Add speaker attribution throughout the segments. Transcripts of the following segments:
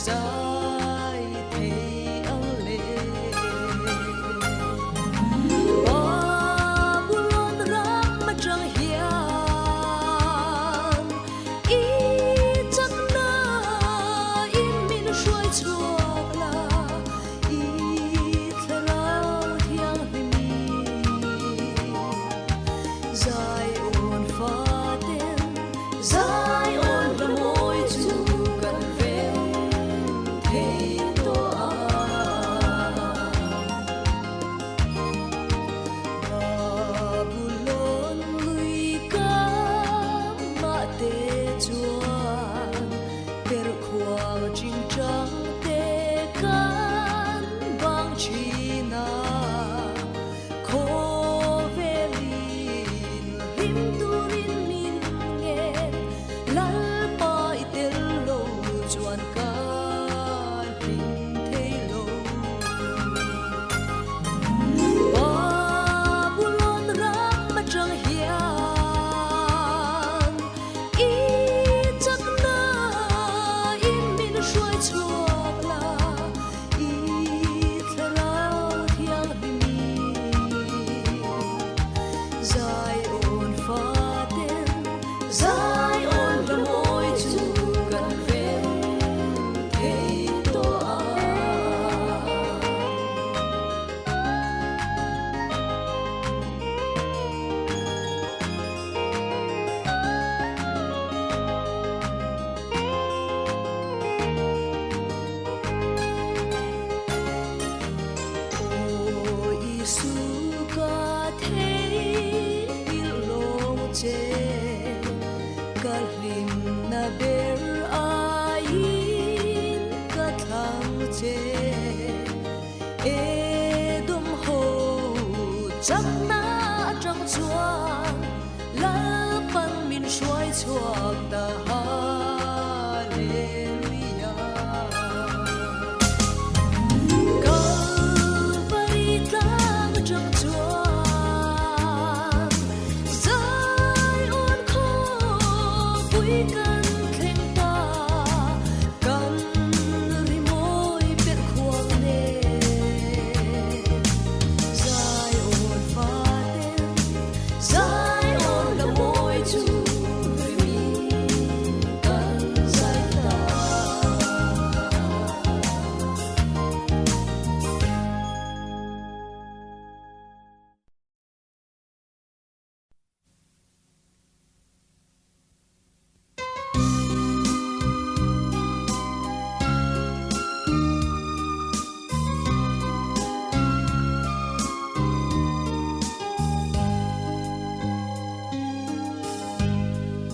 Speaker 1: Zai thei ang le. Babulon ram atang hian i chakna in min hruai chhuak la, i thlarau thianghlim zai awn faten zai awn la mawi chu kan veng thei tawh a. Babulon lui kamah te chuan perhkhuang chingchang te kan bang thin a. Khawvelin hlim turin min ngen, Lalpa i tel lo chuan ka hlim thei lo. Babulon ram atang hian i chakna in min hruai chhuak la, I thlarau thianghlim zai awn faten zai awn la mawi chu kan veng thei tawh a. Aw Isu ka theihnghilh lawng che, ka hlimna ber aiin ka thlang che. Edom ho chakna atang chuan Lalpan min hruai chhuak ta Hallelujah. Kalvari tlang atang chuan Zion khawpui kan thleng ta, kan rimawi perh khuang nen Zion faten Zion la mawi chu rimi kan zai ta.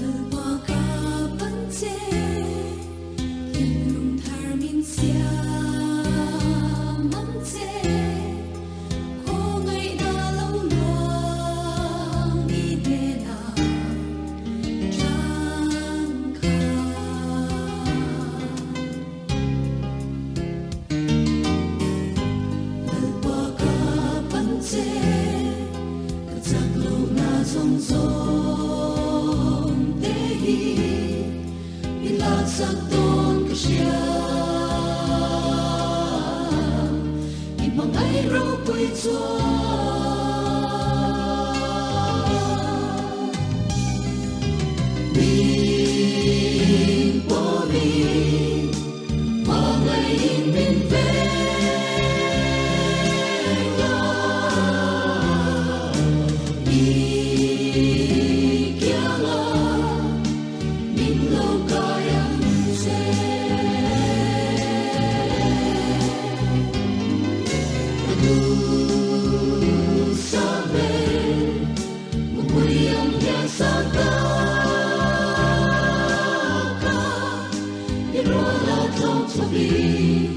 Speaker 2: Lalpa ka pan che, thinlung thar min siam ang che, khawngaihna lo luang i hnenah changkha. Lalpa ka pan che, ka chak lohna zawng zawng te hi min laksak dawn ka hria. I hmangaih ropui chuan min pawmin hmangaihin min veng a. I kianga min lo kai ang che. Ka duhsam ve mupui ang hian sang taka i ruala tlawng chhuakin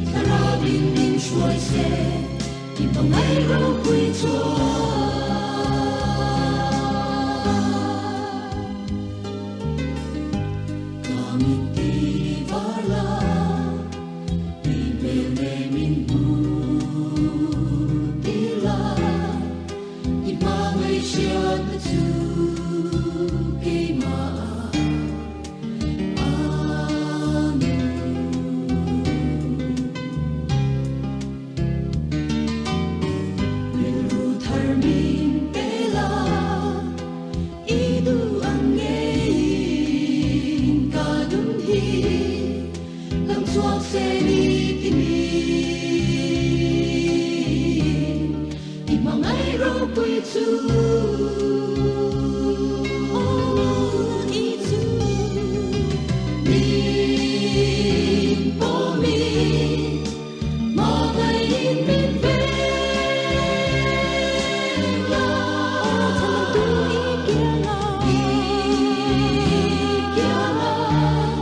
Speaker 2: thlarauin min hruai se i hmangaih ropui chuan. Ka mit ti var la i hmel ne min hmu ti la i hmangaih hriatna chu keimah a nung. chu
Speaker 1: Oh Isu
Speaker 2: Min pawmin hmangaih min veng la
Speaker 1: Oh chhandamtu i kiangah
Speaker 2: I kiangah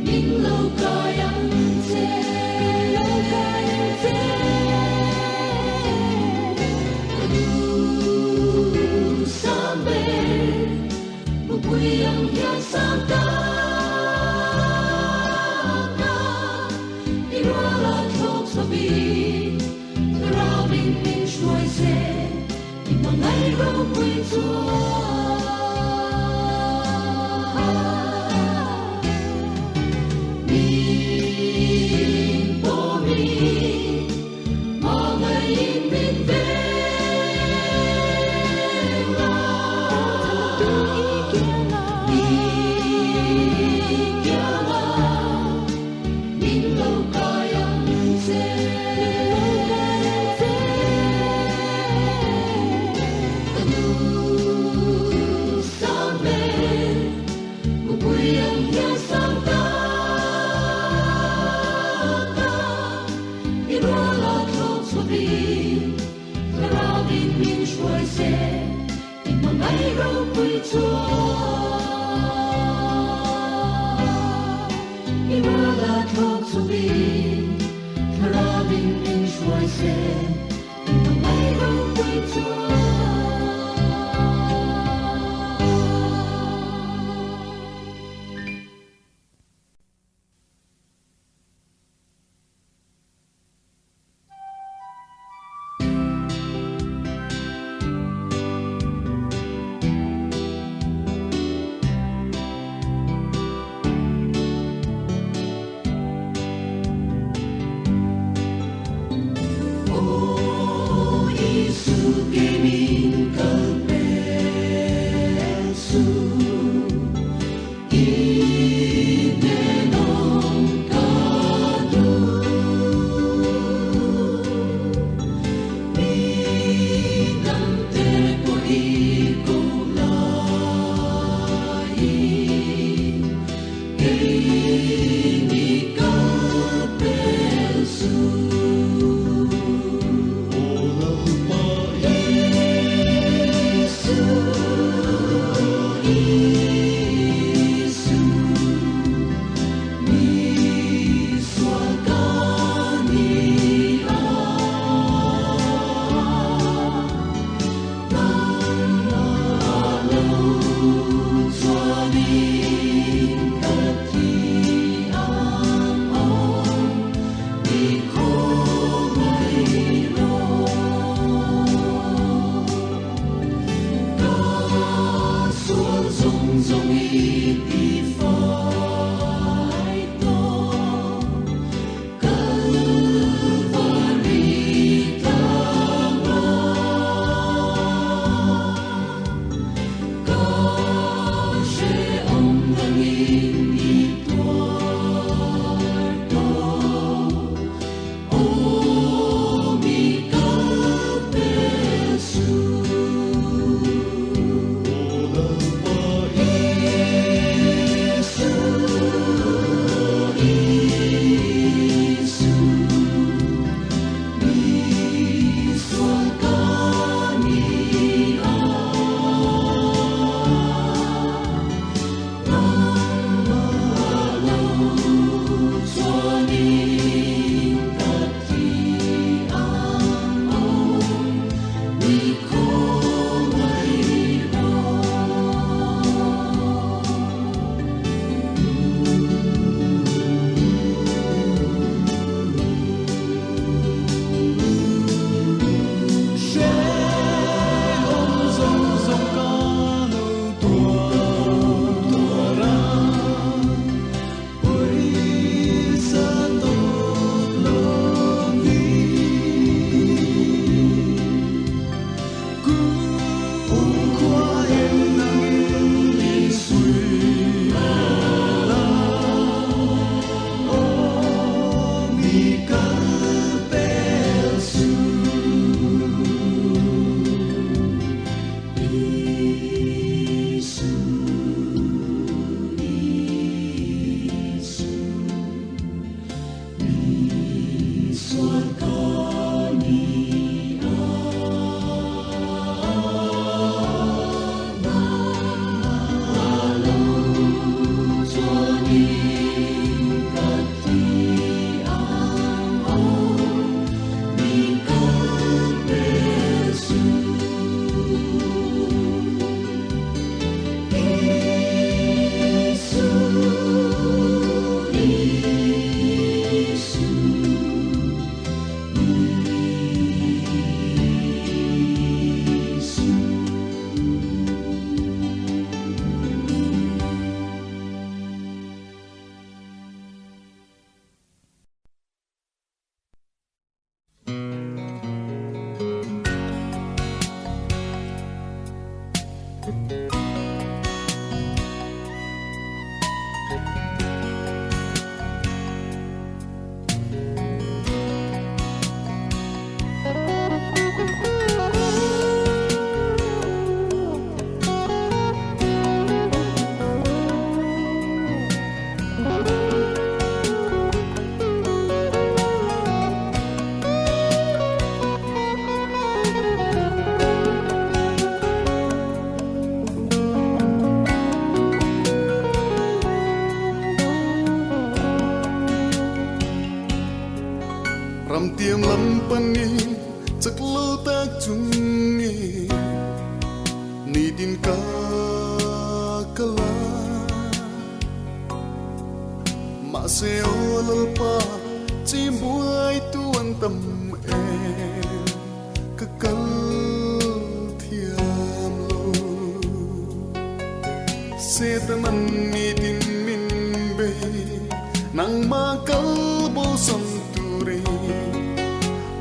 Speaker 2: min lo kai ang che
Speaker 1: Min lo kai ang che
Speaker 2: Ka duhsam ber mupui ang hian sang tak na i ruala thlawk chhovin thlarauin min hruai se i hmangaih ropui chuan. Min pawmin hmangaih min veng la
Speaker 1: Oh chhandamtu i kiangah
Speaker 2: I kiangah min lo kai ang che
Speaker 1: Min lo kai ang che
Speaker 2: Ka duhsam ber mupui ang hian sang tak na i ruala thlawk chhovin thlarauin min hruai se i hmangaih ropui chuan. I ruala thlawk chhovin thlarauin min hruai se i hmangaih ropui chuan. Aw Isu ke min kal pel suh i hnen awm ka duh mi dangte pawh i koh laiin kei mi kal pel suh.
Speaker 3: Aw Lalpa Lalpa ni chak lo tak chungin nitin ka kal a. Mahse aw Lalpa chimbuai tu an tam em ka kal thiam lo. Setanan nitin min bei nangmah kal bosan turin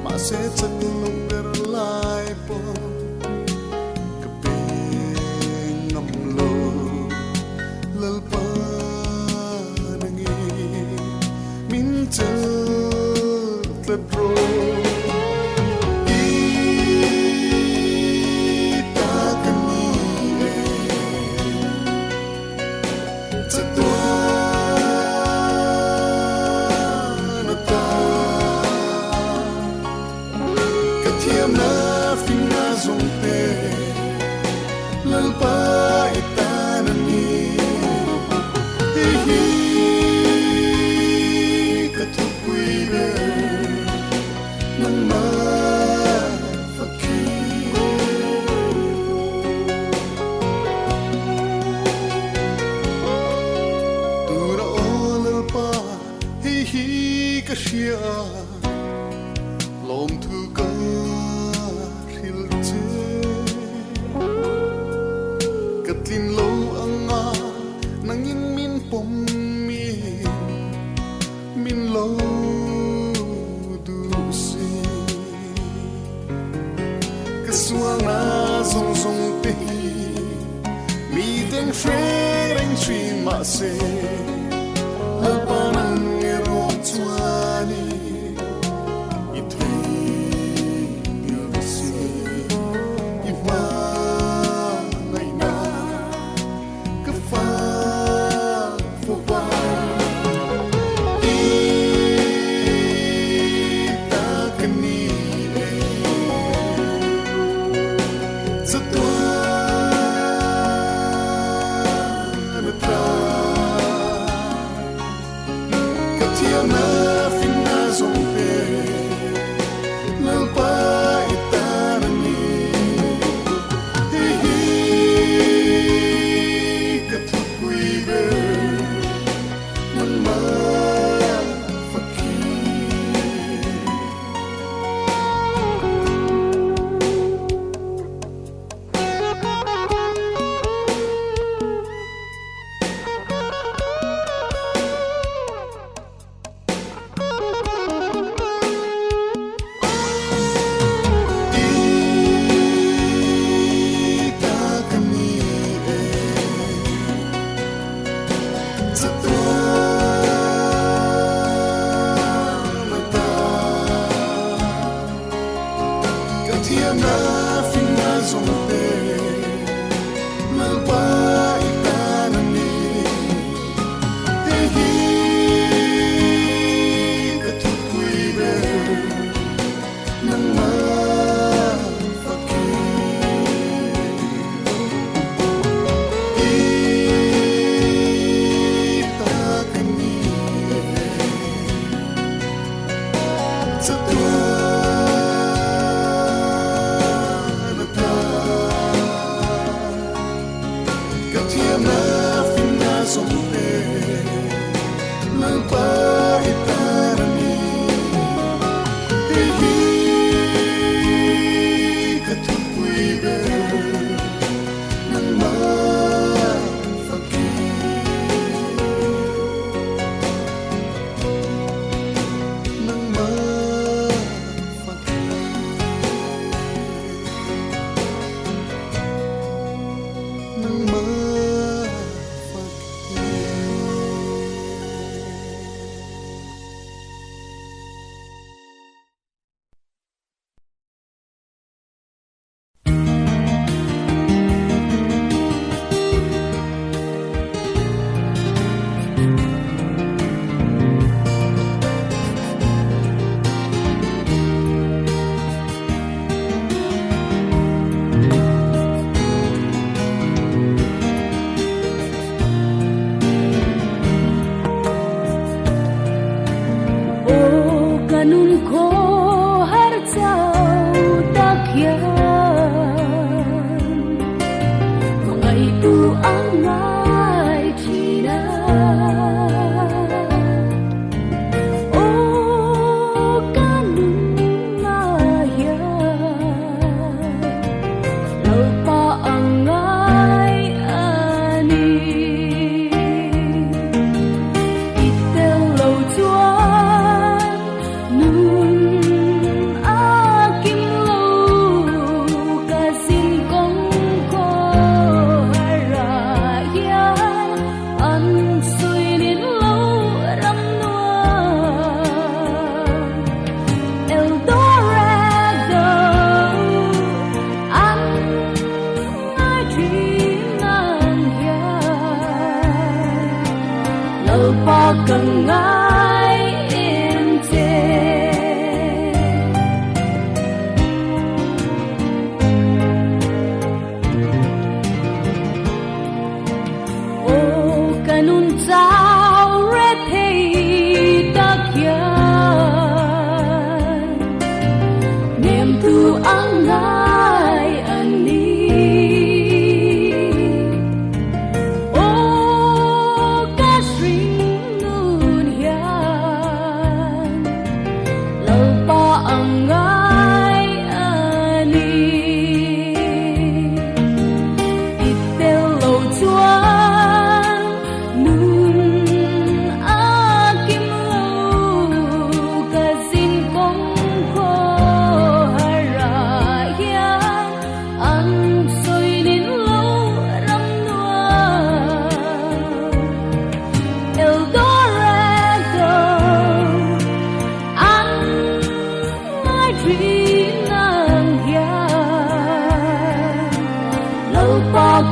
Speaker 3: mahse chak loh ber lai pawh ka pe ngam lo. Lalpa nangin min chelh tlat rawh. I ta ka ni e chatuan ata ka thiamna finna zawng te Lalpa i tan a ni. Hei hi ka thupui ber nangmah fakhi. Tura aw Lalpa hei hi ka hria a, lawmthu ka hrilh che. Ka tlin lo anga nangin min pawm in min lo duh si. Ka sualna zawng zawng te hi mi ten hre reng thin mahse Lalpa nang erawh chuanin i theihngilh si. I hmangaihna ka fak fo va. I ta ka ni e chatuan ata ka thiamna finna zawng te Lalpa i tan a ni. Hei hi ka thupui ber nangmah fakhi.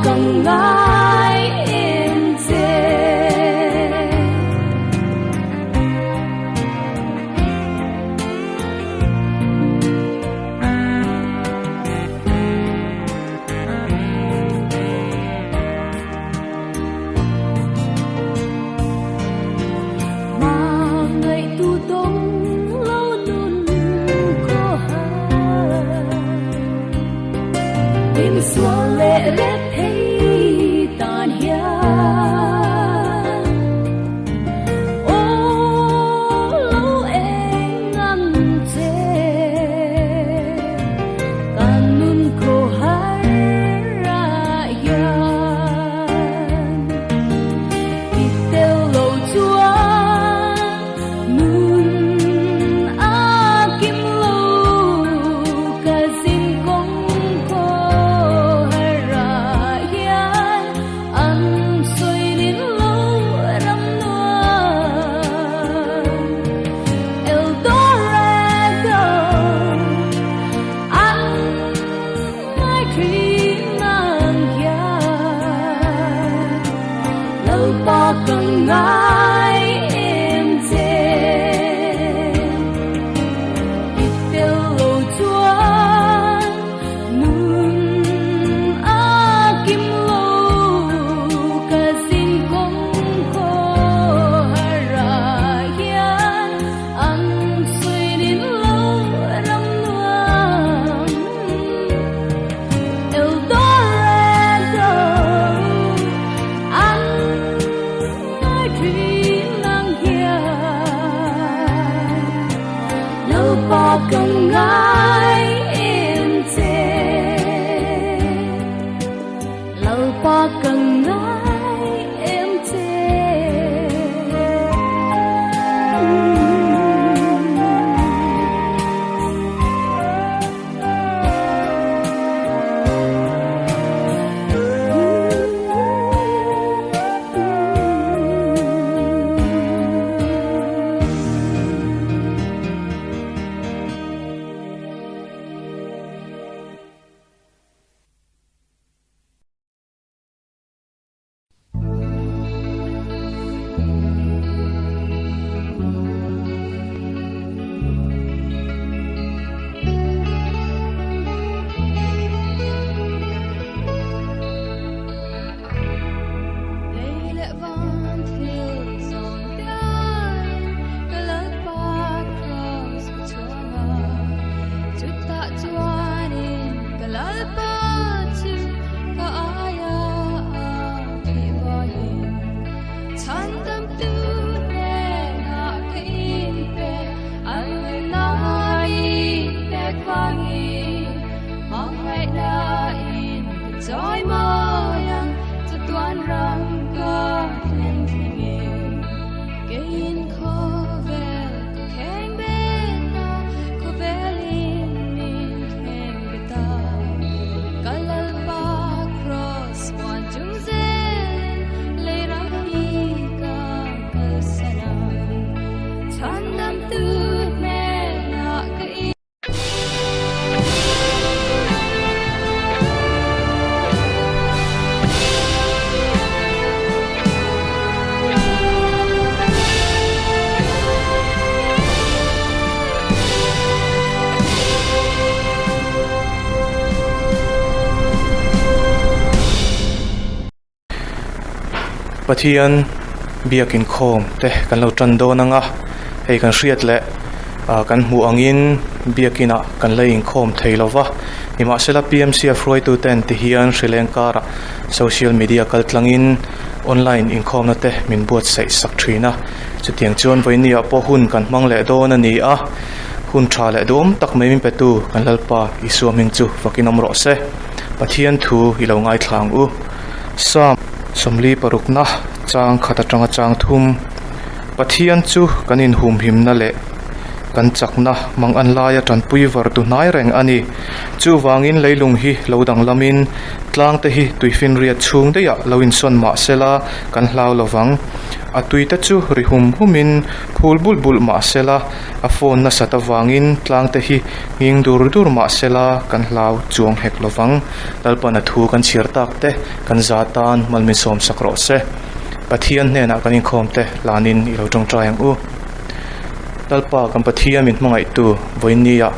Speaker 1: ka ngai em che.
Speaker 4: Pathian biak inkhawm te kan lo tan dawn ang a, hei kan hriat leh ah kan hmuh angin biakinah kan la inkhawm thei lo va, nimahsela PMCF hruaitu ten ti hian hrileng karah social media kal tlangin online inkhawmna te min buatsaih sak thin a, chutiang chuan vawinia pawh hun kan hmang leh dawn a ni a, hun tha leh duhawm tak mai min petu kan Lalpa Isua hming chu fakin awm rawh se. Pathian thu i lo ngaithla ang u. Psalm 46 parukna chang khat atanga chang thum Pathian chu kan inhumhimna leh. Kan chakna mang an laia tanpui var tu hnai reng a ni. Chuvangin leilung hi lo danglamin tlangte hi tuifinriat chhung daihah lo insawn mah sela kan hlau lovang. A tuite chu ri hum humin phul bulh bulh mah sela a phone nasat avangin tlangte hi nghing dur dur mah sela kan hlau chuang hek lovang. Lalpan a thu kan chhiar tak te kan za tan malmin sawm sak rawh se. Pathian hnenah kan inkhawm te hlanin i lo tawngtai ang u. Lalpa kan Pathian min hmangaihtu vawinia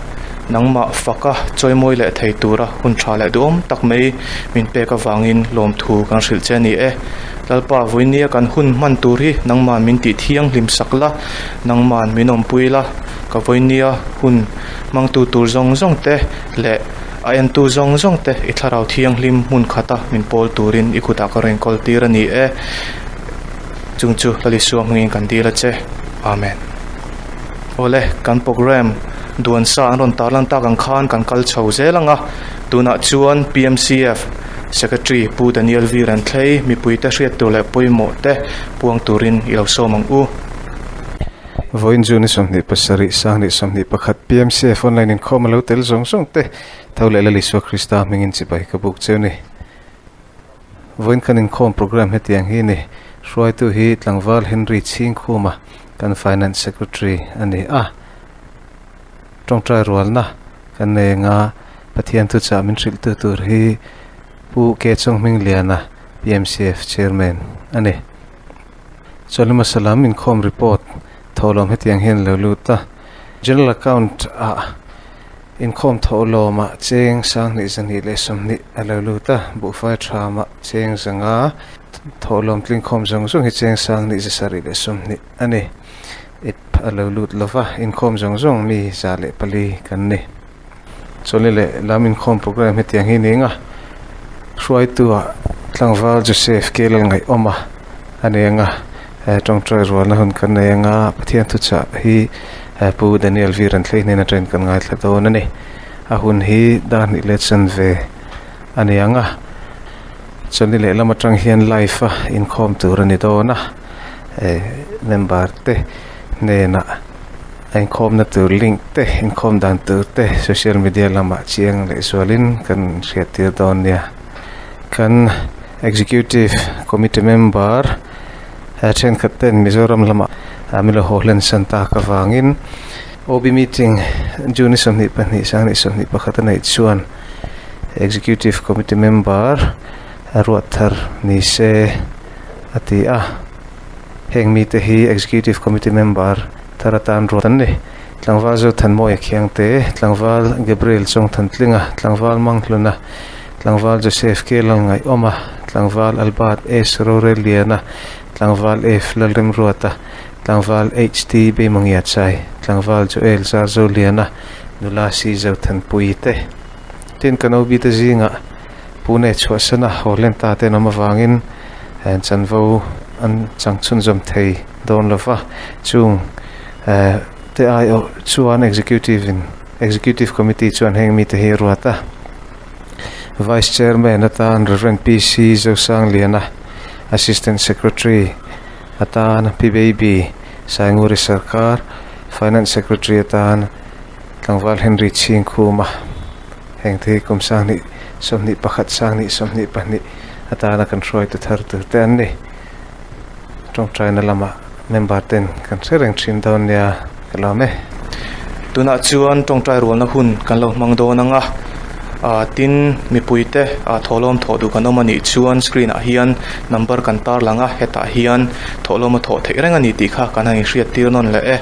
Speaker 4: nangmah faka chawimawi leh thei tura hun tha leh duhawm tak mai min pek avangin lawmthu kan hrilh che a ni e. Lalpa vawinia kan hun hman tur hi nangmah min tih thianghlim sak la, nangmah min awmpui la, ka vawinia hun hmangtu tur zawng zawng te leh a entu zawng zawng te i thlarau thianghlim hmun khata min pawl turin i kutah ka rawn kawl tir a ni e. Chung chu Lalisua hmangin kan dil a che. Amen. Awle, kan program duan sa an rawn tarlan tak ang khan kan kal chho zel ang a. Tunah chuan PMCF Secretary Pu Daniel V Renthlei mipuite hriat tur leh pawimawh te puang turin i lo sawm ang u.
Speaker 5: Vawiin June 27, 2021 PMCF online inkhawm a lo tel zawng zawng te tho leh Lalisua Krista hmingin chibai ka buk cheu ni. Vawiin kan inkhawm programme hetiang hi ni. Hruaitu hi Tlangval Henry Chhingkhuma kan Finance Secretary a ni a. Tawngtai rualna kan nei anga Pathian thuchah min hrilhtu tur hi Pu Ke Chonghmingliana PMCF Chairman a ni. Chawlhma salam inkhawm report thawhlawm hetiang hian lo lut a. General Account ah Inkhawm thawhlawmah cheng sanghnih zahnih leh sawmhnih a lo lut a, buhfai thamah cheng zanga thawhlawm tlingkhawm zawng zawng hi cheng sanghnih zasarih leh sawmhnih a ni. Ip a lo lut lova, inkhawm zawng zawng mi 104 kan ni. Chawlhni leh lam inkhawm programme hetiang hi ning a, hruaitu-ah tlangval Joseph Kelal ngaihawm a a ni ang a, tawngtai rualna hun kan nei ang a, Pathian thuchah hi Pu Daniel V Renthlei hnen atangin kan ngaithla dawn a ni. A hun hi dar hnih leh chanve a ni ang a, chawlhni lehlam atang hian live a inkhawm tur a ni dawn a, member te hnenah a inkhawmna tur link te, inkhawm dan tur te social media lamah chiang leh zualin kan hriattir dawn nia. Kan Executive Committee member thenkhat ten Mizoram lamah min lo haw hlen san tak avangin OB meeting June 22 2021 a neih chuan Executive Committee member ruat thar ni se a ti a. Heng mite hi Executive Committee member thar atan ruat an ni. Tlangval Zothanmawia Khiangte, Tlangval Gabriel Chawngthantlinga, Tlangval Manghluna, Tlangval Joseph K. Lalngaihawma, Tlangval Albert S. Roreliana, Tlangval F. Lalremruata, Tlangval HT. Beimangiachai, Tlangval Joel Zarzoliana, Nula C. Zothanpui te. Tin, kan OB te zingah Pune chhuahsana haw hlen ta te an awm avangin chanvo an chang chhunzawm thei dawn lova, chung te aiawh chuan Executive in Executive Committee chuan heng mite hi a ruat a. Vice Chairman atan Rev. PC Zosangliana, Assistant Secretary atan Pi Baby Sainguri Sarkar, Finance Secretary atan Tlangval Henry Chhingkhuma, heng te hi kum sanghnih 21 sanghnih 22 atana kan hruaitu thar tur te an ni. Tawngtaina lamah member ten kan hre reng thin dawn nia ka lawm e.
Speaker 4: Tunah chuan tawngtai rualna hun kan lo hmang dawn ang a, ah tin mipuite ah thawhlawm thawh duh kan awm a nih chuan screen ah hian number kan tar lang a, hetah hian thawhlawm a thawh theih reng a ni tih kha kan han inhriat tir nawn leh e.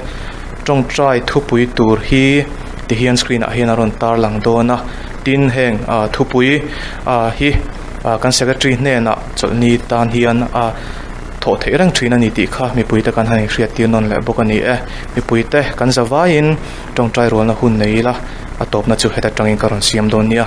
Speaker 4: Tawngtai thupui tur hi ti hian screen ah hian a rawn tar lang dawn a, tin heng ah thupui ah hi ah kan secretary hnenah chawlhni tan hian a thawh theih reng thin a ni tih kha mipuite kan han inhriat tir nawn leh bawk a ni e. Mipuite kan za vaiin tawngtai rualna hun nei ila a tawpna chu heta tangin ka rawn siam dawn nia.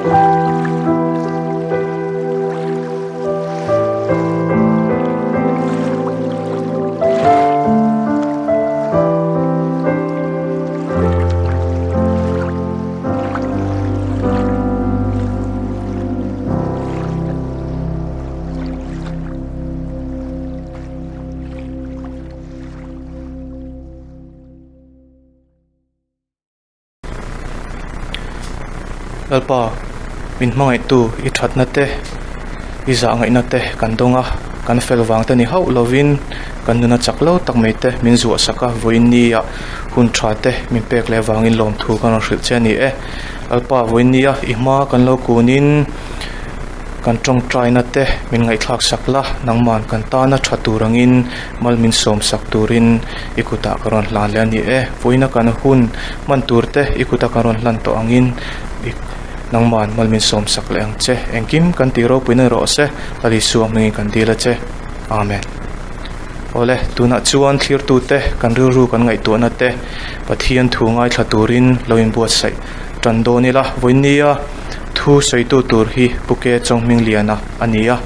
Speaker 4: Lalpa, min hmangaihtu i thatna te, i zahngaihna te kan dawng a, kan fel vang te ni hauh lovin kan nuna chak lo tak mai te min zuah sak a, vawiin nia hun tha te min pek leh vangin lawmthu kan rawn hrilh che a ni e. Lalpa, vawiin nia i hma kan lo kunin kan tawngtaina te min ngaihthlak sak la, nangman kan tana tha tur angin mal min sawm sak turin i kutah ka rawn hlan leh a ni e. Vawiina kan hun hman tur te i kuta ka rawn hlan tawh angin i nangman mal min sawm sak leh ang che. Engkim kan tih ropuina ni rawh se, Lal Isua hmingin kan dil a che. Amen. Awle, tunah chuan thlirtute kan rilru kan ngaihtuahna te Pathian thu ngaithla turin lo inbuatsaih tan dawn ila. Vawinia thu sawitu tur hi Pu Ke Chawnghmingliana a ni a.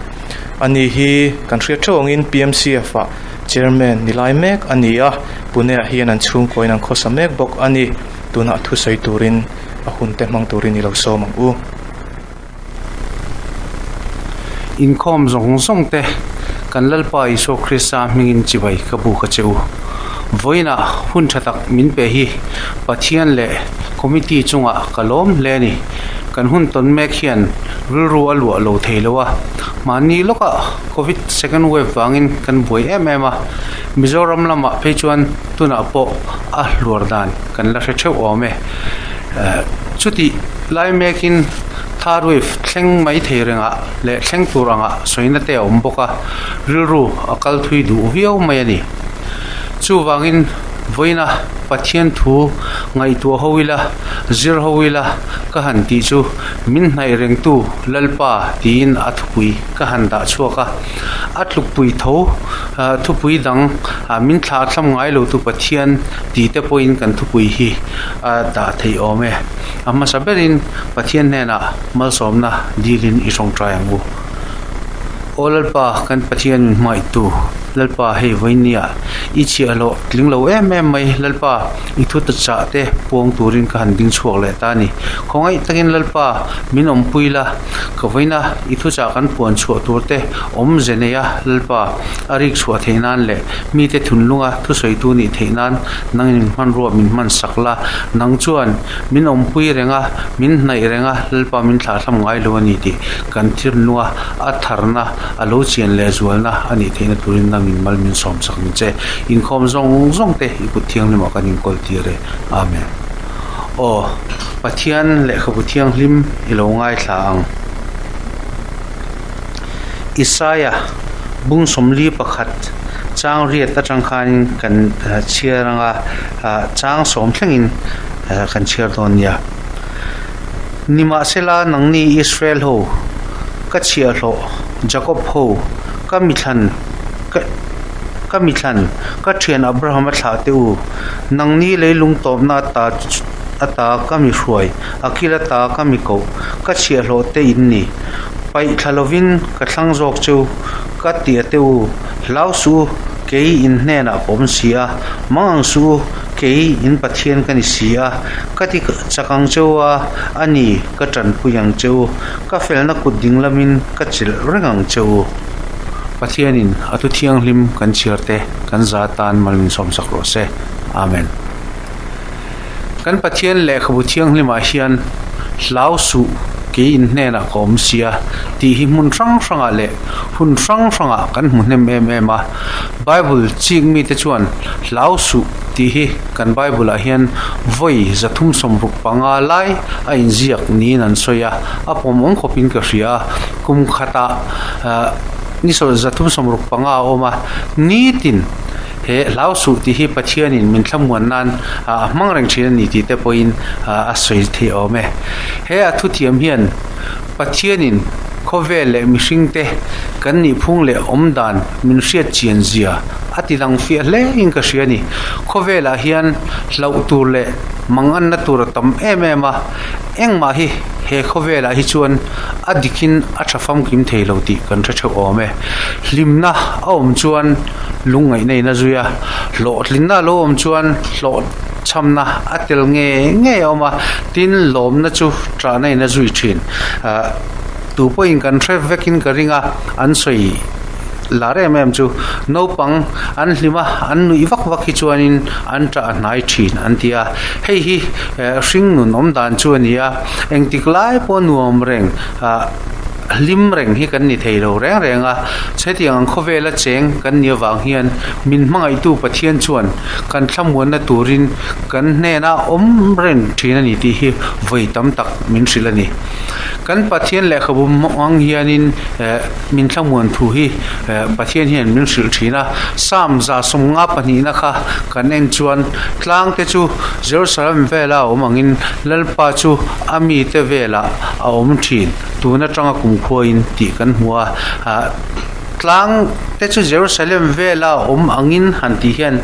Speaker 4: Ani hi kan hriat theuh angin PMCF ah Chairman ni lai mek a ni a, Pune ah hian an chhungkawiin an khawsa mek bawk a ni. Tunah thusawi turin a hunte hmang turin i lo sawm ang u.
Speaker 6: Inkhawm zawng zawng te kan Lalpa Isua Krista hmingin chibai ka buk a che u. Vawiinah hun tha tak min pe hi Pathian leh Committee chungah ka lawm hle a ni. Kan hun tawn mek hian rilru a luah lo thei lo a, mahni lawkah Covid second wave vangin kan buai em em a, Mizoram lamah phei chuan tunah pawh a hluar dan kan la hre theuh awm e. Chutih lai mekin third wave thleng mai thei rengah leh thleng tur angah sawina te a awm bawk a, rilru a kal thui duh viau mai a ni. Chuvangin vawiina Pathian thu ngaihtuah ho ila, zir ho ila ka han tih chu min hnaih rengtu Lalpa tiin a thupui ka han dah chhuak a. A tlukpui tho thupui dang min thlah thlam ngai lo tu Pathian tih te pawhin kan thupui hi a dah theih awm e. A hmasa berin Pathian hnenah malsawmna dilin i tawngtai ang u. Aw Lalpa kan Pathian min hmangaihtu Lalpa hei vawinia i chhiahhlawh tling lo em em mai Lalpa i thu ta chah te puang turin ka han ding chhuak leh ta a ni. Khawngaih takin Lalpa min awmpui la. Ka vawiina i thuchah kan puan chhuah tur te awm ze nei a, Lalpa, a rik chhuah theih nan leh mite thunlunga thusawitu nih theih nan nangin min hmanrua min hman sak la, nang chuan min awmpui reng a, min hnaih reng a, Lalpa min thlahthlam ngai lo a ni tih kan thirnlunga a tharna a lo chian leh zualna a nih theihna turin nangin mal min sawm sak ang che. Inkhawm zawng zawng te i kut thianghlimah kan inkawl tir e. Amen. Aw, Pathian lehkhabu thianghlim i lo ngaithla ang. Isaia bung 41 chang riat atang khanin kan chhiar ang a, chang sawm thlengin kan chhiar dawn nia. Nimahsela nangni Israel ho, ka chhiahhlawh Jakob ho, ka mithlan ka ka mithlan ka thian Abraham a thlah teh u, Nangni leilung tawpna ata ata ka mi hruai, a kil ata ka mi koh, ka chhiahhlawh te in ni. Paih thla lovin ka thlang zawk cheu, ka ti a teh u, hlau suh u, kei in hnenah ka awm si a, mang ang suh u, kei in Pathian ka ni si a, ka ti chak ang cheu a, a ni, ka tanpui ang cheu, ka felna kut ding lamin ka chilh reng ang cheu. Pathianin a thu thianghlim kan chhiar te kan za tan mal min sawmsak rawh se. Amen. Kan Pathian lehkhabu thianghlimah hian hlau suh kei in hnenah ka awm sia tih hi hmun hrang hrangah leh hun hrang hrangah kan hmu hnem em em a. Bible chik mite chuan hlau suh tih hi kan Bible ah hian vawi 365 lai a inziak niin an sawi a, a pawmawm khawpin ka hria a. Kum khatah ni 365 a awm a, nitin he hlau suh tih hi Pathianin min thlamuan nan a hmang reng thin a ni tih te pawhin a sawi theih awm e. He a thuthiam hian Pathianin khawvel leh mihringte kan nihphung leh awmdan min hriat chian zia a ti lang fiah hle in ka hria a ni. Khawvelah hian hlauh tur leh manganna tur a tam em em a, engmah hi he khawvelah hi chuan a dikin a tha famkim thei lo tih kan hre theuh awm e. Hlimna a awm chuan lungngaihna in a zui a, hlawhtlinna a lo awm chuan hlawhchhamna a tel nge nge a awm a, tin lawmna chu ṭahna in a zui ṭhin. Ahh tu pawhin kan hre vekin ka ring a, an sawi lar em em chu naupang an hlim a, an nuih vak vak hi chuanin an ṭah a hnai ṭhin an ti a, hei hi hringnun awm dan chu a ni a, engtik lai pawh nuam reng ah hlim reng hi kan ni thei lo reng reng a, hetiang ang khawvela cheng kan nih avang hian min hmangaihtu Pathian chuan kan thlamuanna turin kan hnena awm reng ṭhin a ni tih hi vawi tam tak min hrilh a ni. Kan Pathian lehkhabu hmang hianin eh min thlamuan thu hi eh Pathian hian min hrilh thin a, Psalm 150 pahnihna kha kan en chuan tlang te chu Jerusalem vela a awm angin Lalpa chu a mite velah a awm thin tun atanga kumkhuain tih kan hmu a, ah tlang te chu Jerusalem vela a awm angin han tih hian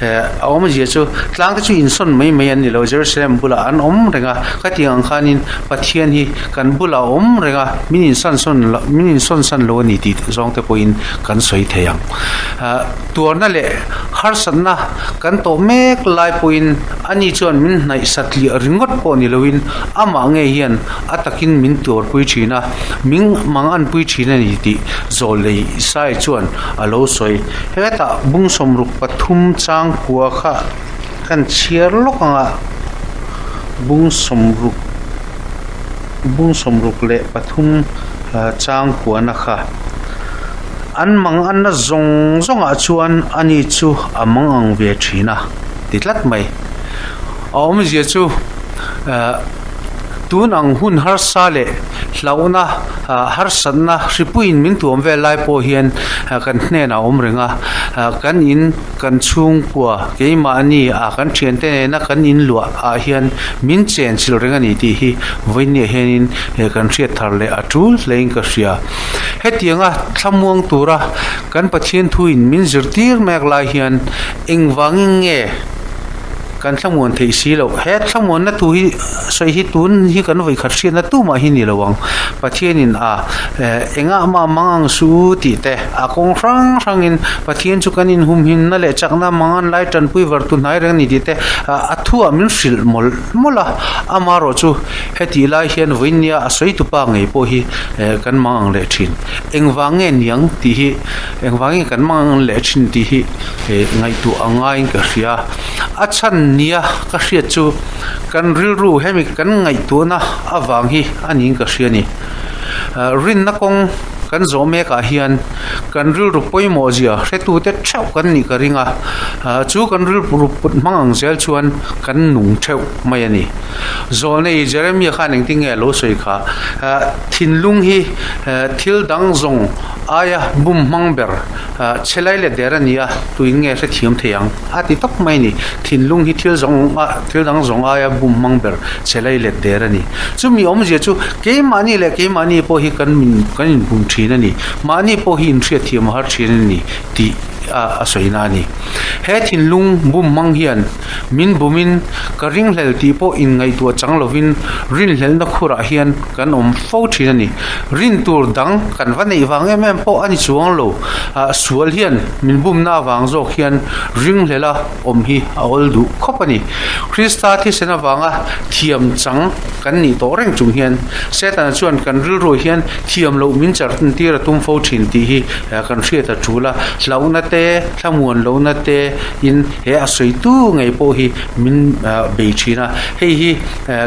Speaker 6: eh a awmzia chu tlang te chu insawn mai mai an ni lo Jerusalem bulah an awm reng a, khatiang ang khanin Pathian hi kan bulah a awm reng a, min insansawn lo min insawnsan lo a ni tih zawng te pawhin kan sawi thei ang. Ah tuarna leh harsatna kan tawh mek lai pawhin ani chuan min hnaih satliah ringawt pawh ni loin amah ngei hian a takin min tuarpui thin a, min manganpui thin a ni tih Zawlei Isai chuan a lo sawi. Hetah bung 63 changkua kha kan chhiar lawk ang a, bung sawmruk bung 63 changkuana kha an mang anna zawng zawngah chuan ani chu a mang ang ve thin a ti tlat mai. A awmzia chu eh tun ang hun harsa leh hlauhna ah harsatna hripuiin min tuam vel lai pawh hian kan hnenah a awm reng a, kan in kan chhungkua keimahni ah kan thiante nena kan inluah ah hian min chen chilh reng a ni tih hi vawinia hianin eh kan hriat thar leh a tul hlein ka hria. Hetianga thlamuang tura kan Pathian thuin min zirtir mek lai hian engvangin nge kan thlamuan theih si loh? He thlamuanna thu hi sawi hi tun hi kan vawikhat hriatna tumah hi ni lo ang. Pathianin a eh engah mah mang ang su tih te a kawng hrang hrangin Pathian chu kan inhumhimna leh chakna mangan lai tanpui var tu hnai reng a ni tih te a thuah min hrilh mawlh mawlh a, amaherawh chu hetih lai hian vawinia a sawi tupa ngei pawh hi kan mang ang leh thin. Engvang nge niang tih hi engvang nge kan mang ang leh thin tih hi ngaihtuah a ngaiin ka hria. A chhan nia ka hriat chu kan rilru hemi kan ngaihtuahna avang hi a niin ka hria a ni. Rinna kawng kan zawh mekah hian kan rilru pawimawh zia hretute theuh kan nih ka ring a, chu kan rilru put hmang ang zel chuan kan nung theuh mai a ni. Zawlnei Jeremia khan engtin nge a lo sawi kha? Thinlung hi thil dang zawng aia bum hmang ber chhe lai leh der a ni a, tuin nge hrethiam thei ang? A ti tawp mai a ni. Thinlung hi thil zawng a thil dang zawng aia bum hmang ber chhe lai let der a ni. Chumi awmzia chu keimahni leh keimahni pawh hi kan min kan inbum thin a ni. Mahni pawh hi inhriatthiam a har thin a ni tih a a sawina a ni. He thinlung bum hmang hian min bumin ka ringhlel tih pawh inngaihtuah chang lovin rinhlelhna khurah hian kan awm fo thin a ni. Rin tur dang kan va neih vang em em pawh a ni chuang lo. Ah sual hian min bumna avang zawk hian ringhlela awm hi a awl duh khawp a ni. Krista thisen avanga thiam chang kan nih tawh reng chung hian Setana chuan kan rilruah hian thiam loh min char tir a tum fo thin tih hi kan hriat a tul a. Hlauhna te, thlamuan lohna te in he a sawitu ngei pawh hi min bei thin a. Hei hi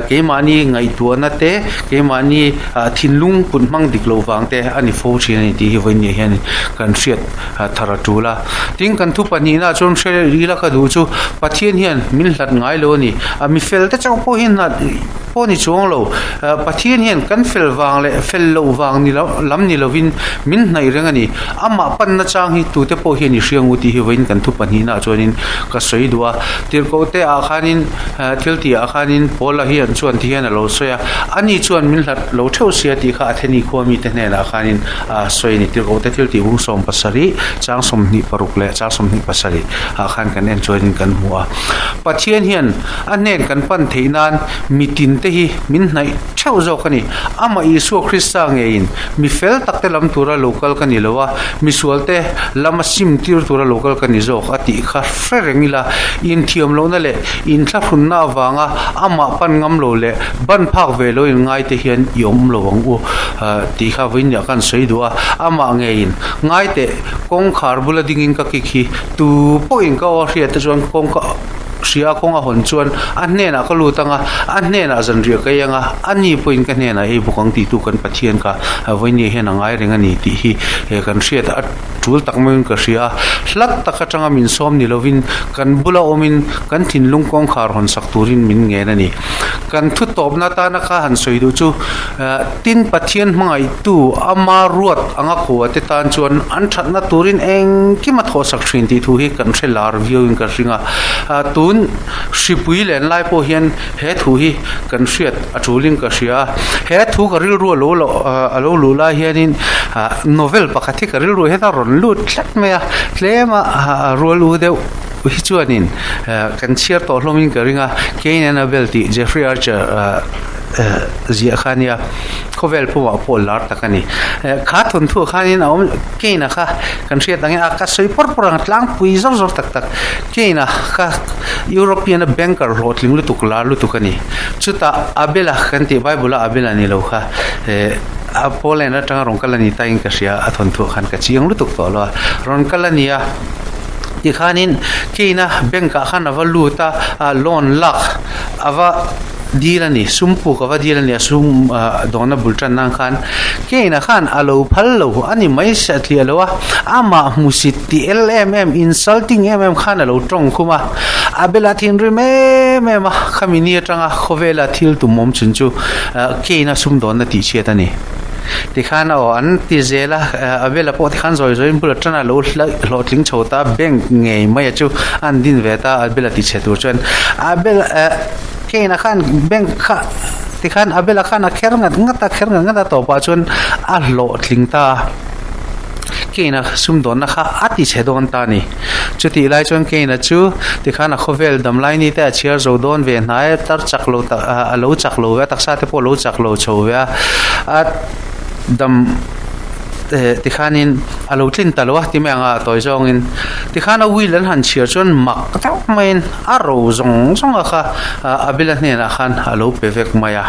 Speaker 6: keimahni ngaihtuahna te, keimahni thinlung kut hmang dik loh vang te a ni fo thin a ni tih hi vawiin hian kan hriat thar a tul a. Tin, kan thu pahnihna chuan hre ila ka duh chu Pathian hian min hlat ngai lo a ni. A mi fel te chauh pawh hian hlat pawh ni chuang lo. Pathian hian kan fel vang leh fel loh vang ni lo lam ni lovin min hnaih reng a ni. Amah panna chang hi tute pawh hian i. i hria ngu tih hi vawiin kan thu pahnihnaah chuanin ka sawi duh a. Tirhkoh te ah khanin thil tih ah khanin Paula hian chuan ti hian a lo sawi a, ani chuan min hlat lo theuh sia tih kha Atheni khua mite hnenah khanin a sawi a ni. Tirhkoh te thil tih bung 70 chang 26 leh chang 27 ah khan kan en chuanin kan hmu a. Pathian hian a hnen kan pan theih nan mitin te hi min hnaih theuh zawk a ni. Amah Isua Krista ngeiin mi fel tak te lam tura lo kal ka ni lo a, misual te lama sim tir tura lo kal ka ni zawk a tih kha hre reng ila, inthiam lohna leh inthlahrunna avanga amah pan ngam lo leh ban phak ve lo in ngai te hian i awm lo ang u tih kha vawiin kan sawi duh a, amah ngeiin ngai teh kawngkhar bula dingin ka kik hi tu pawhin ka aw hriat te chuan kawngka hria kawng a hawn chuan a hnenah ka lut ang a, a hnenah zanriah ka ei ang a, a ni pawhin ka hnenah ei bawk ang tihtu kan Pathian kha vawiin hian a ngai reng a ni tih hi kan hriat a tul tak maiin ka hria a, hlat tak atanga min sawm ni lovin kan bula awmin kan thinlung kawngkhar hawn sak turin min ngen a ni. Kan thu tawpna atana kha han sawi duh chu tin Pathian hmangaihtu ama ruat anga khua te tan chuan an thatna turin engkim a thawhsak thin tih thu hi kan hre lar viauin ka hring a, tun hripui len lai pawh hian he thu hi kan hriat a tulin ka hria a, he thu ka rilru a lo loh a lo luh lai hianin novel pakhat hi ka rilru hian a rawn lut tlat mai a, tlema rual u deuh hi chuanin kan chhiar tawh hlawmin ka ring a, Cain and Abel tih Jeffrey Archer ziah kha a nia, khawvel pumah pawh lar tak a ni. Kha thawnthuah khanin a awm Cain-a kha kan hriat angin a ka sawi pawr pawr ang tlangpui zawr zawr tak tak Cain-a kha European-a banker hlawhtling lutuk lar lutuk a ni. Chutah Abel-a kan tih Bible-a Abel-a ni lo kha a Poland atanga rawn kal a ni tain ka hria a thawnthuah khan ka chiang lutuk tawh lo a, rawn kal a ni a. Tikhanin Cain-a bank-ah khan a va lut a, loan lak a va dil a ni, sum puk a va dil a ni a, sum dawhna bul tan nan khan Cain-a khan a lo phal lo a ni mai satliah lo a, amah hmusit ti el em em, insulting em em khan a lo tawng khum a, Abel-a thinrim em em a, khami ni atanga khawvela thil tum awm chhun chu Cain-a sum dawnna tihchhiat a ni. Tikhan aw an ti zel a, Abel-a pawh tikhan zawi zawiin bul atana lo hlawhtling chho ta, bank ngei mai a chu an din ve ta, Abel-a ti chhe tur chuan Abel Cain-a khan bank kha tikhan Abel-a khan a kher ngat ngat a, kher ngat ngat a tawpah chuan a hlawhtling ta a, Cain-a sumdawnna kha a ti chhe dawn ta a ni. Chutih lai chuan Cain-a chu tikhan a khawvel damlai ni te a chhiar zo dawn ve hnai a, tar chak lo tak a lo chak lo ve a, taksa te pawh a lo chak lo chho ve a, a dam tikhanin a lo tlin ta lo a ti mai ang a tawi zawngin tikhan a will an han chhiar chuan mak deuh maiin a ro zawng zawng a kha Abel-a hnenah khan a lo pe vek mai a,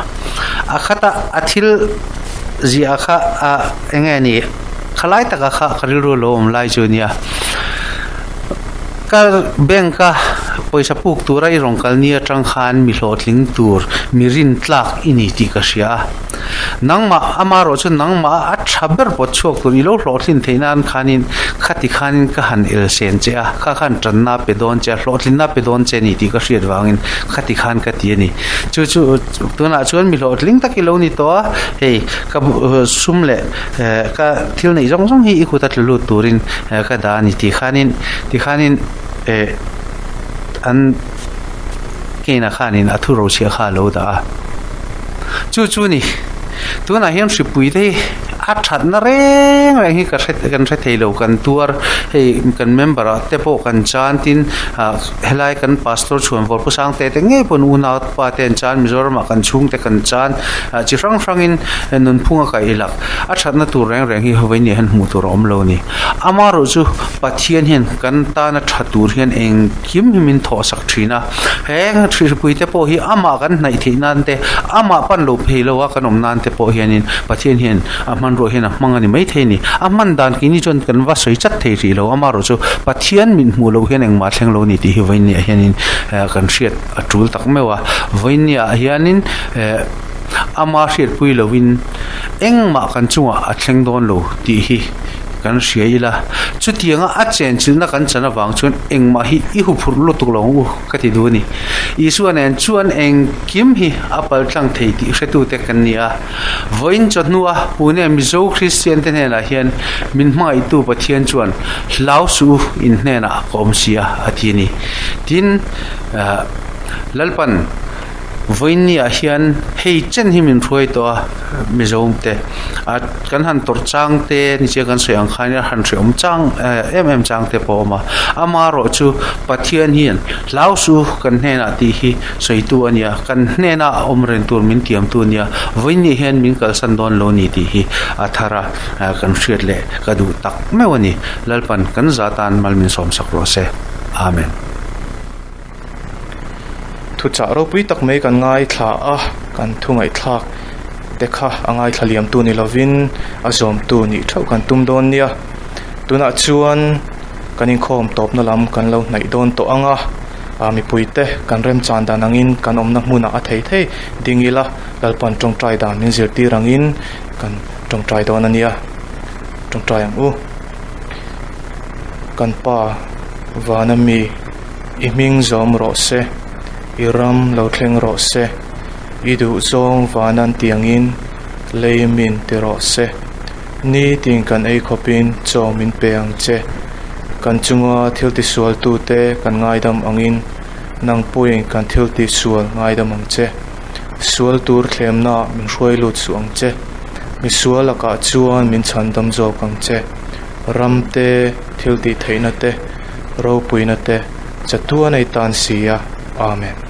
Speaker 6: a khata a thil ziah kha eng nge ni. Khalai taka kha ka rilru lo awm lai chu nia. Ka bank a pawisa puk tura i rawn kal ni atang khan mi hlawhtling tur mi rin tlak i ni tih ka hria a. Nangmah amarawh chu nangmah a tha ber pawt chhuak tur i lo hlawhtlin theih nan khanin khati khanin ka han el sen che a, kha khan tanna pe dawn che a, hlawhtlinna pe dawn che ni tih ka hriat vangin khati khan ka ti a ni. Chu chu tunah chuan mi hlawhtling tak i lo ni tawh a, hei ka sum leh. Ka thil neih zawng zawng hi i kut a tlu lut turin ka dah a ni tih khanin tikhanin eh an Cain-a khanin a thu rochhiah kha a lo dah a. Chu chu ni tunah hian hripui te hi a thatna reng reng hi ka hre kan hre thei lo kan tuar hei kan member ah te pawh kan chan tin ah helai kan pastor chhuan vawr pu Sangte te ngei pawn unau pa te an chan Mizoram ah kan chhungte kan chan ah chi hrang hrangin nunphung a kaih ilak a thatna tur reng reng hi vawiin hian hmuh tur a awm lo a ni. Amaherawh chu Pathian hian kan tana tha tur hian engkim hi min thawh sak thin a, heng hripui te pawh hi amah kan hnaih theih nan te, amah pan lo phei lo a kan awm nan te pawh hianin Pathian hian a hmanruah hian a hmang a ni maithei a ni. A hman dan keini chuan kan va sawi chat thei rih lo, amaherawh chu Pathian min hmuh loh hian engmah thleng lo a ni tih hi vawiin ah hianin kan hriat a tul tak meuh a. Vawiin ah hianin eh ama hriatpui lovin engmah kan chungah a thleng dawn lo tih hi. kan hria ila. Chutianga a chenchilhna kan chan avang chuan engmah hi i huphurh lutuk lo ang u ka ti duh a ni. Isua nen chuan engkim hi a paltlang thei tih hretute kan ni a. Vawiin chawhnua Pune Mizo Kristian te hnenah hian min hmangaihtu Pathian chuan hlau suh u in hnenah ka awm si a a ti a ni. Tin, Lalpan Vawiin ni ah hian hei chen hi min hruai tawh a Mizo te a kan han tawrh chang te ni chiang kan sawi ang khan a han hreawm chang em em chang te pawh a awm a amaherawh chu Pathian hian hlau suh kan hnenah tih hi sawi tu a nia kan hnena awm reng tur min tiam tu a nia vawiin ni hian min kalsan dawn lo ni tih hi a thar a kan hriat leh ka duh tak meuh a ni Lalpan kan za tan mal min sawm sak rawh se Amen.
Speaker 4: Thuchah ropui tak mai kan ngaithla a, kan thu ngaihthlak te kha a ngaithla liamtu ni lovin a zawmtu nih theuh kan tum dawn nia. Tunah chuan kan inkhawm tawpna lam kan lo hnaih dawn tawh ang a, ah mipuite kan remchan dan angin kan awmna hmunah a thei thei ding ila Lalpan tawngtai dan min zirtir angin kan tawngtai dawn a nia. Tawngtai ang u. Kan pa vana mi. I hming zawm rawh se, i ram lo thleng rawh se, i duh zawng van an tiangin lei min ti rawh se. Nitin kan ei khawpin chaw min pe ang che. Kan chunga thil tisualtute kan ngaidam angin nang pawhin kan thil tisual ngaidam ang che. Sual tur thlemnaah min hruai lut suh ang che. Misual lakah chuan min chhandam zawk ang che. Ram te, thil tihtheihna te, Ropuina te chatuan ei tan si a, Amen.